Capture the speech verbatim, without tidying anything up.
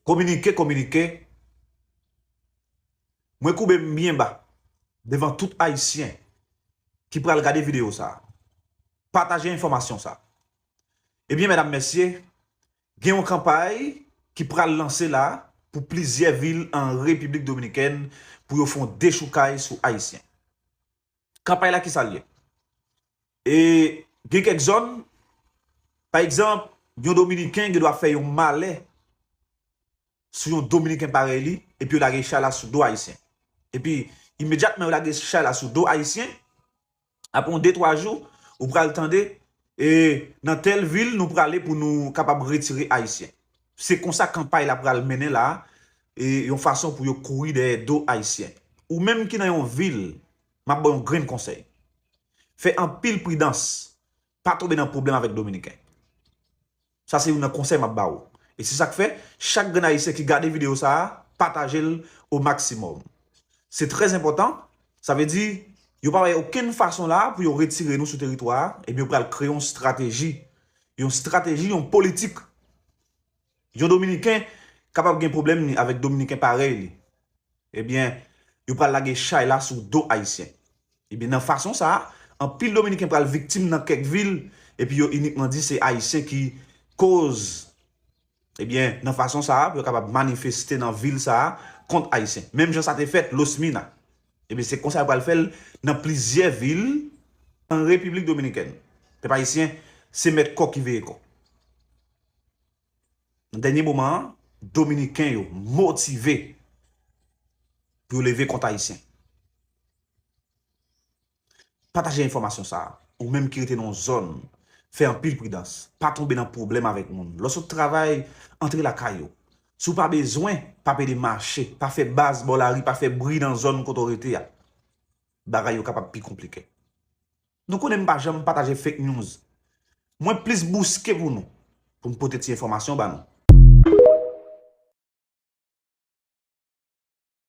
Kominike, kominike. Mwen koube m byen ba devan tout Ayisyen ki pral gade videyo sa a. Pataje enfòmasyon sa a. Ebyen, medam, mesye, gen yon kanpay ki pral lanse la pou plizyè vil an Repiblik Dominikèn pou yo fè yon dechoukay sou Ayisyen. Kanpay la, ki sa l ye? E gen kèk zòn, pa egzanp, yon Dominiken gen dwa fè yon malè sou yon Dominiken parèy li, epi yo lage chay la sou do Ayisyen. Epi, imedyatman yo lage chay la sou do Ayisyen, apre yon de twa jou, ou pral tande, e nan tèl vil, nou prale pou nou kapab retire Ayisyen. Se konsa kanpay la pral mennen la, e yon fason pou yo kouri dèyè do Ayisyen. Ou menm ki nan yon vil, m ap ba w yon grenn konsèy. Fè anpil pridans, pa tonbe nan pwoblèm avèk Dominiken. Sa se youn nan konsèy m ap ba w. E se sa k fè, chak grenn Ayisyen ki gade videyo sa a, pataje l o maksimòm. Se trè enpòtan. Sa vle di, yo pa wè okenn fason la pou yo retire nou sou teritwa a, ebyen yo pral kreye yon estrateji. Yon estrateji, yon politik. Yon Dominiken kapab gen pwoblèm li avèk Dominiken parèy li. Ebyen, yo pral lage chay la sou do Ayisyen. Ebyen, nan fason sa a, anpil Dominiken pral viktim nan kèk vil, epi yo inikman di se Ayisyen ki koz. Ebyen, nan fason sa a, pou yo kapab manifeste nan vil sa a kont Ayisyen. Menm jan sa te fèt Losmina. Ebyen, se konsa yo pral fè l nan plizyè vil an Repiblik Dominikèn. Pèp ayisyen, se mèt kò ki veye kò. Nan dènye moman an, Dominiken yo motive pou yo leve kont Ayisyen. Pataje enfòmasyon sa a. Ou menm ki rete nan yon zòn, fè anpil pridans. Pa tonbe nan pwoblèm avèk moun. Lòske w travay, antre lakay ou. Si w pa bezwen, pa pede mache, pa fè baz bò lari, pa fè bri nan zòn kote w rete a. Bagay yo kapab pi konplike. Nou konnen m pa janm pataje fake news. Mwen plis bouske pou nou, pou m pote ti enfòmasyon ba nou.